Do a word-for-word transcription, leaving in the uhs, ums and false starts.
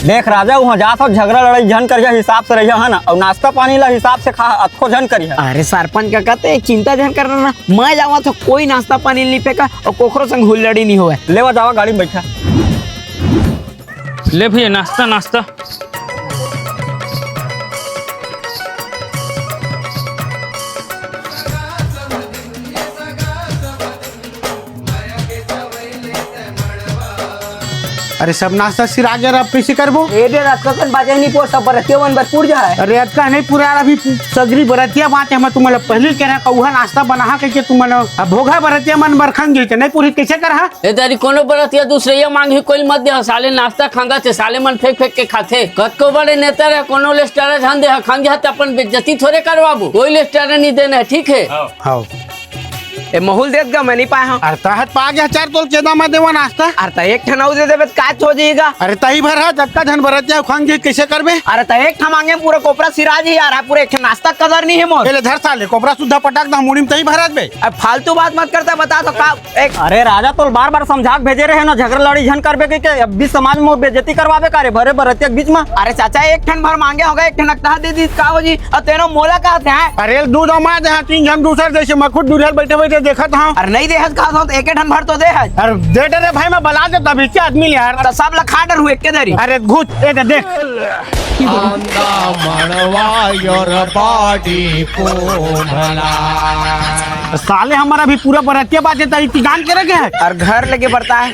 देख राजा, उहाँ जात हो, झगड़ा लड़ाई झन करिहा, हिसाब से रहिहा, है ना? अउ नाश्ता पानी ला हिसाब से खा, अतको झन करिहा। अरे सरपंच कका, ते चिंता झन करना ना, मैं जावत हो, कोई नाश्ता पानी नहीं फेंका अउ कोखरो संग हुल्लड़ी नहीं होवे। लेवा जावा, गाड़ी में बैठा। ले भैया, नाश्ता, नाश्ता। अरे, सब नाश्ता सिरा गया, अब कैसे करबो? ए दे, रात कन बाजे नहीं पो, सब बरतिया मन बर पुर जाए। अरे, अतका नहीं पूरा यार, अभी सगरी बरतिया बाँचे, हम तुम्हारा पहले कह रहे, कौहा नाश्ता बनाहा कहिके तुमन, अब भोगा बरतिया मन बर खन गई, नहीं पूरी कैसे करहा? ए दारी, कोनो बरतिया दूसरइया मांगही, कोई मत देहा, साले नाश्ता खांगा थे, साले मन फेंक फेंक के खाथे। कतको बड़े नेता रहे, कोनो ले स्टार झन देहा, खांगे हा त अपन बेइज्जती थोड़े करवाबो, कोई ले स्टार नहीं देना है, ठीक है? हाँ। ए, महुल देत गा, मैं नहीं पाए हूँ। अरे तहत पा गया चार तोल केदा मैं देवा नाश्ता। अरे त एक ठन अउ दे देबे त का हो जाएगा? अरे तही भर है, जतका झन बरत जाए, खांगे कैसे करबे? अरे त एक ठन मांगे पूरा कोपरा सिराज ही यार, पूरा एक ठन नाश्ता कदर नहीं है मोर। पहले धर साले, कोपरा सुद्धा पटक दा, मुड़ी में तही भरत बे। अब फालतू बात मत करता, बता तो का एक अरे राजा, तोल बार बार समझा के भेजे रहे ना, झगड़ा लड़ी झन करबे के, के अब बीच समाज में बेइज्जती करवाबे का रे, भरे बरतिया के बीच में। अरे चाचा, एक ठन भर मांगे होगा, एक ठन अकतहा दे दी, का हो जी? अउ तेनो मोला कहा थे, हैं? अरे दूध अमा दे, हाँ, तीन झन दूसर जैसे मखुद दूरियल बैठे बैठे देखत हाँ। अरे नहीं दे हस, कहा था, एक ठन भर तो दे हस। अरे दे दे रे भाई, मैं बला दे तभी के आदमी ले यार। तो सब लखा डर हुए के दरी। अरे घुस, ए दे देख। आंदा मड़वा, your body को भला। साले हमारा भी पूरा बरतिया बाजे त इतनी गान करे के है। और घर लेके बढ़ता है।